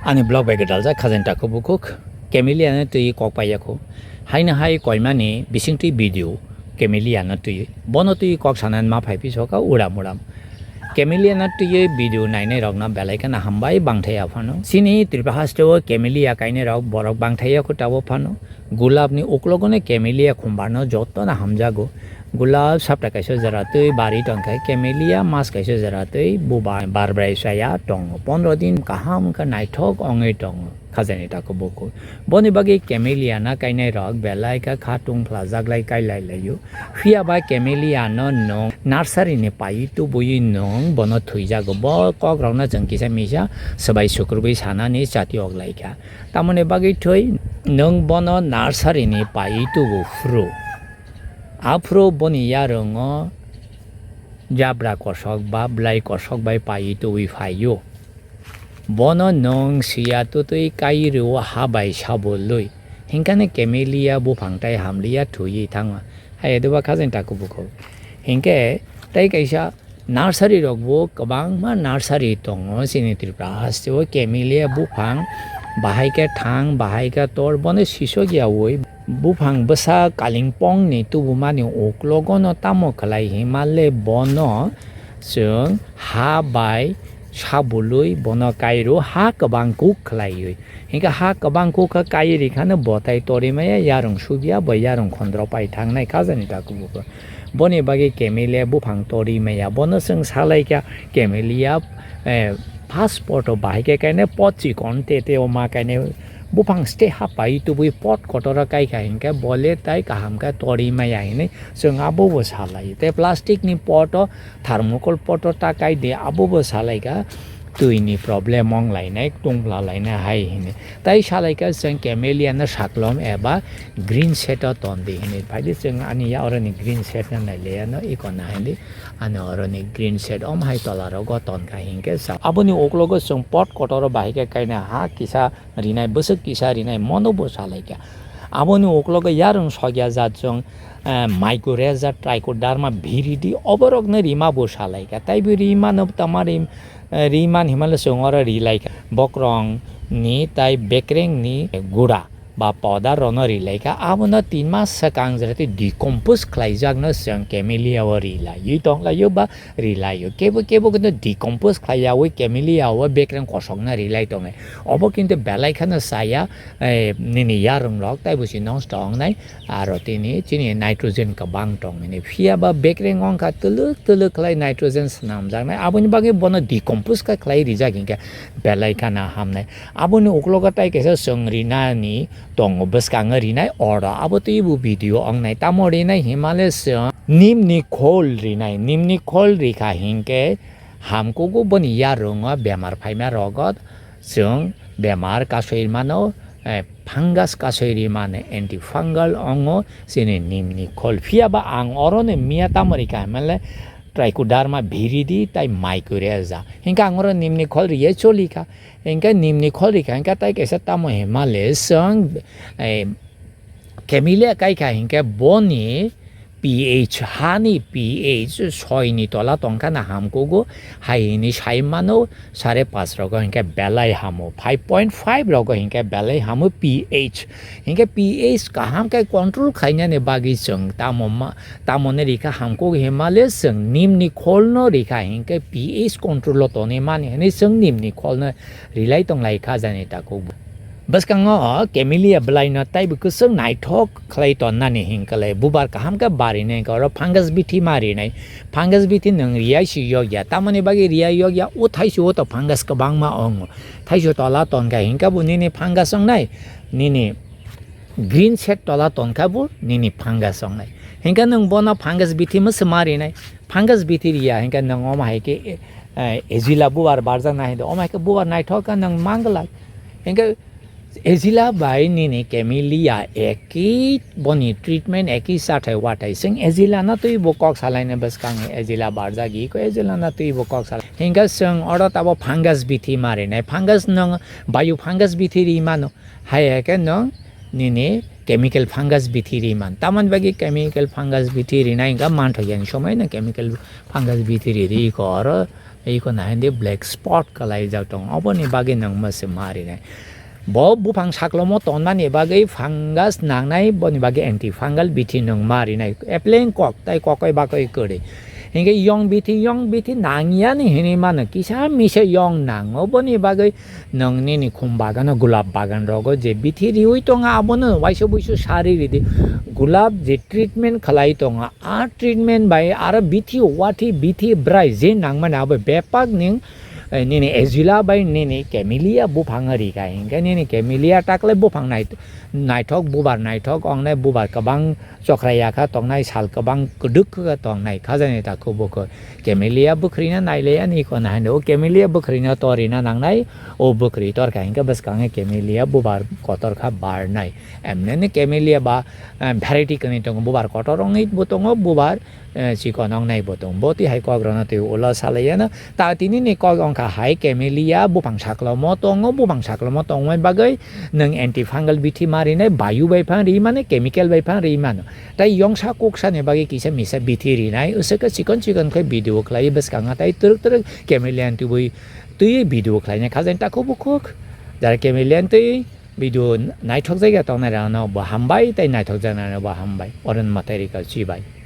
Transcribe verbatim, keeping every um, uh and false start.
Ani blog bai gwdaljak khajani takhuk bukhuk, camellia no twi kok paiya kho. Haino hai koimani bisingtwi video camellia no twi. Bono twi kok sanani ma phai pisoka uram uram. Camellia no twi video nainai rokno belai kheno hambai bangthai ya phano. Chini Tripura haste o camellia kainai rok borok bangthai ya kho tabuk phano. Gulab ni uklogo no camellia khumbar no joto no hamjago. Gulab sapta kaisa jora twi bari tongkha, camellia mas kaisa jora twi bubar barbrai saya tongo. Pondro din kaham wngkha, naithok wngwi tongo khajani takhuk bukhuk. Boni bagwi camellia na kainai rok belai kha kha tungphlajak lai kai lai laio. Phiya ba camellia no nwng nursery ni paiwi tubui nwng bono thwijago. Bo kok rok no chwng kisa misa swbai sukrubwi sanani chati ok lai kha. Tamoni bagwi thwi nwng bono nursery ni paiwi tubu phuru. Aphuru boni yarwngo jabra kosok ba bwlai kosok bai paiwi tubui phaio. Bono nwng siya twtwi kai rwo ha bai sabulwi. Hinkhe no camellia buphang tai hamliya thwiwi thango. Hai edoba khajani takhuk bukhuk. Hinkhe tei kaisa nursery rokbo kwbangma nursery tongo chini Tripura haste o, camellia buphang bahai khe thang, bahai khe tor, bono sisok yaui buphang bwsa kalingpong ni tubumani uklogo no tamo khlai hima le bono chwng ha bai sabulwi bono kairo ha kwbang kuk khlaiwi. Hinkhe ha kwbang kuk kha kai rikhano bo tai tori maya yarwng sugya bo yarwng khondro pai thangnai khajani takhuk bukhuk. Boni bagwi camellia buphang tori maya bono chwng salai kha camellia, eh, first pot o bahai khe kainai pot chikon te te o ma kainai buphang ste ha pai tubui pot kotor o kai kha hinkhe bo le tai kaham khe tori maya hinwi chwng abo bo salai. Tei plastic ni pot o thermocol poto ta kai di, abo bo salai kha twi ni problem wng lainai, tungphla lainai hai hinwi. Tai salai kha chwng camellia no saklom eba green shed o ton di hinwi. Phai di chwng ani ya oro ni green shed no nai le ya no iko na hindi. Ani oro ni green shed om hai tola rogo ton kha hinkhe sa. Abo ni uklogo chwng pot kotor o bahai khe kaina ha kisa rinai, bwswk kisa rinai, mono bo salai kha. Abo ni uklogo yarwng sogya jat chwng, eh, mycorrhiza, trichoderma viridi, oborokno rima bo salai kha. Tai bo rima no tama rim-, eh, rima ni himale chwng oro rilai kha. Bokrong ni tai bekreng ni gura ba powder rokno rilai kha. Abono tin mas swkang jora tei decompose khlaijakno chwng camellia o rilaiwi tonglaio ba rilaio. Kebo kebo khe no decompose khlaiyaui camellia o bekreng kosokno rilai tongnai. Obo kintu belai kheno chaya, eh, nini yarwng rok tai bo si nosto wngnai. Aro tini chini nitrogen kwbang tong hini. Phiya ba bekreng wngkha twlwk twlwk khlai nitrogen swnamjaknai. Aboni bagwi bono decompose kha khlai rijak hinkhe belai khana hamnai. Aboni uklogo tai kaisa chwng rinani tongo bwskango rinai oro. Abo twi bo video wngnai. Tamo rinai himale chwng nimni khol rinai. Nimni khol rikha hinkhe hamkugo boni yarwng o bemar phaima rogo chwng bemar kasui mano, eh, fungus kasui ri mano, antifungal ongo chini nimni khol. Phiya ba ang oro ni miya tamo rikha himale trichoderma viridi tai mycorrhiza. Hinkhe ang oro nimni khol riye choli kha. Hinkhe nimni khol rikha hinkhe tai kaisa tamo himale chwng, eh, camellia kai kha hinkhe boni pH, hani pH soi ni tola tongkha na hamkugo, hai hini sai mano, sare panch rogo hinkhe belai hamo, five point five rogo hinkhe belai hamo pH. Hinkhe pH kaham khe control khainani bagwi chwng tamo ma, tamoni rikha hamkugo himale chwng nimni kholno rikha hinkhe pH control o tonwi mani hinwi chwng nimni kholno rilai tonglai kha jani takhuk. Bwskango camellia bwlaino taibo kwchwng naithok khlai tonnani hinkhwlai bubar kaham khe barinai hinkhe oro fungus bithi ma rinai. Fungus bithi nwng riyai si yokya, tamoni bagwi riyai yokya, o thaisu o to fungus kwbangma ongo. Thaisu tola tonkha hinkhe bo nini fungus ongnai, nini green shed tola tonkha bo nini fungus ongnai. Hinkhe nwng bono fungus bithi mwswma rinai. Fungus bithi riya hinkhe nwng omo hai khe, eh, azela bubar barjak nai hinkhe omo hai khe bubar naithok khe nwng manglak. Hinkhe azela bai nini camellia eki boni treatment eki chathai wathai. Chwng azela no twi bo kok salaina bwskango azela barjak iko azela no twi bo kok salai. Hinkhe chwng oro tabo fungus bithi ma rinai. Fungus nwng bayu fungus bithi ri mano. Hai hai khe nwng nini chemical fungus bithi ri man. Tamoni bagwi chemical fungus bithi rinai hinkhe manthok yani somoi no chemical fungus bithi ri ri iko oro Iko nahindi black spot kalaijak tong, oboni bagwi nwng mwswk ma rinai. Bo buphang saklomo tonmani bagwi fungus nangnai, boni bagwi antifungal bithi nwng ma rinai. Epleng kok, tai kokoi bakoi kwrwi. Hinkhe yong bithi, yong bithi nangyani hinwi mano, kisa misa yong nango, boni bagwi nwng nini khum bagano gulab bagan rogo je bithi riwi tongo, abono waisa buisu sari ridi. Gulab je treatment khalai tongo, a treatment bai aro bithi wathi bithi brai je nangmani abo bepak ning, eh, nini azalea bai nini camellia buphang rika, hinkhe nini camellia takle buphang nai-, naithok, bubar naithok, ongnai bubar kwbang chokra yakha tongnai, sal kwbang kwdwk khe tongnai, khajani ta khubo khe camellia bwkhrwino nailaiya ni kono haino, o camellia bwkhrwino torina nangnai, o bwkhrwi torkha hinkhe bwskango camellia bubar kotor kha barnai. Emneni camellia ba, eh, variety kwnwi tongo, bubar kotor wngnai bo tongo, bubar, eh, chikon wngnai bo tongo. Bo twi hai kok rwna twi ulo salaiyano. Ta tini ni kok wngkha hai camellia buphang saklomo tongo, buphang saklomo tongmani bagwi nwng antifungal bithi ma rinai, bayu bai phang ri mano, chemical bai phang ri mano. Tai yongsa kuksa ni bagwi kisa misa bithi rinai, uswk khe chikon chikon khe video khlai bwskango tai twrwk twrwk camellia twi twi video khlainai khajani takhuk bukhuk. Jara camellia twi video naithok jagwi tongnai rokno bo hambai tei naithok jaknai rokno bo hambai. Oren mwtai rika chibai.